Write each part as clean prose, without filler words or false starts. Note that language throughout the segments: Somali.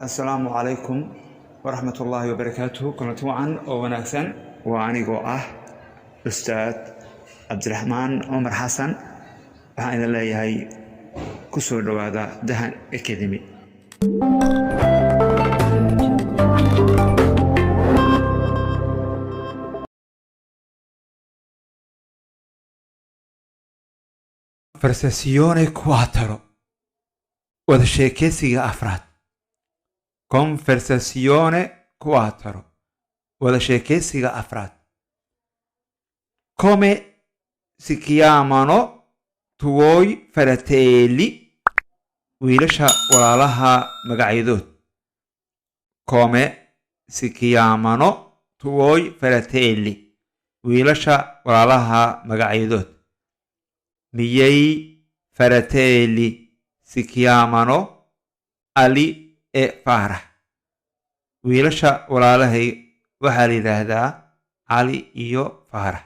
Asalaamu calaykum waraxmatullaahi wabarakaatuhu. Kulanti wacan oo wanaagsan. Waa anigoo ah Ustaad Cabdiraxmaan Cumar Xasan. Waxaan idin leeyahay, ku soo dhowaada Dahan Academy. Conversazione quattro, wada sheekeysiga afraad. Conversazione quattro, wada sheekeysiga afraad. Come si chiamano tuoi fratelli? Wiilasha walaalaha magacyadood. Come si chiamano tuoi fratelli? Wiilasha walaalaha magacyadood. Miei fratelli si chiamano Ali e Farah. Wiilasha walaalahay waxaa la yidhaahdaa Cali iyo Faarax.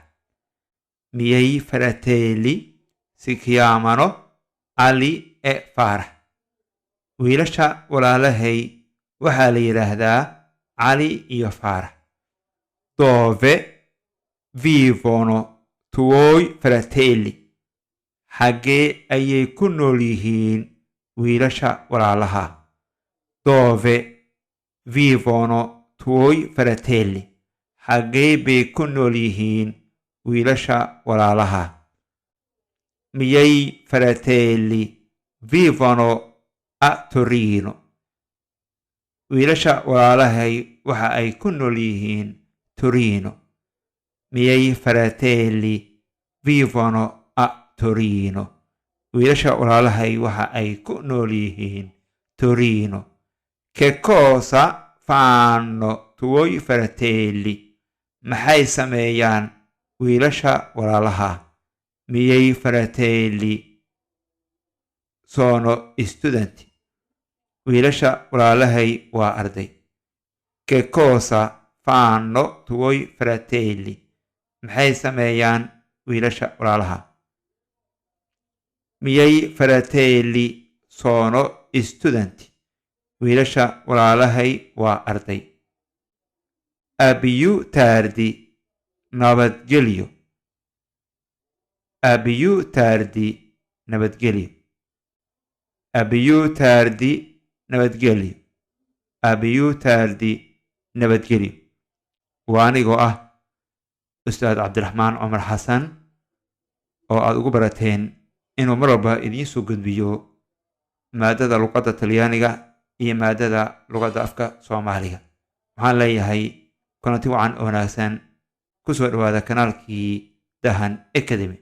Miei fratelli si chiamano Ali e Farah. Wiilasha walaalahay waxaa la yidhaahdaa Cali iyo Faarax. Dove vivono tuoi fratelli? Xaggee ayay ku nool yihiin wiilasha walaalaha? Dove vivono tuoi fratelli? Xaggee bay ku nool yihiin wiilasha walaalaha? Miei fratelli vivono a Torino. Wiilasha walaalahay waxa ay ku nool yihiin Torino. Miei fratelli vivono a Torino. Wiilasha walaalahay waxa ay ku nool yihiin Torino. Che cosa fanno tuoi fratelli? Maxay sameeyaan wiilasha walaalaha? Miei fratelli sono studenti. Wiilasha walaalahay waa arday. Che cosa fanno tuoi fratelli? Maxay sameeyaan wiilasha walaalaha? Miei fratelli sono studenti. Wiilasha walaalahay waa arday. A più tardi, nabadgelyo. A più tardi, nabadgelyo. A più tardi, nabadgelyo. A più tardi, nabadgelyo. Waa anigoo ah Ustaad Cabdiraxmaan Cumar Xasan oo aad ugu barateen inuu mar walba idiin soo gudbiyo maadada luqadda Talyaaniga iyo maadada luqadda afka Soomaaliga. Waxaan leeyahay kulanti wacan oo wanaagsan. Ku soo dhowaada kanaalkii Dahan Academy.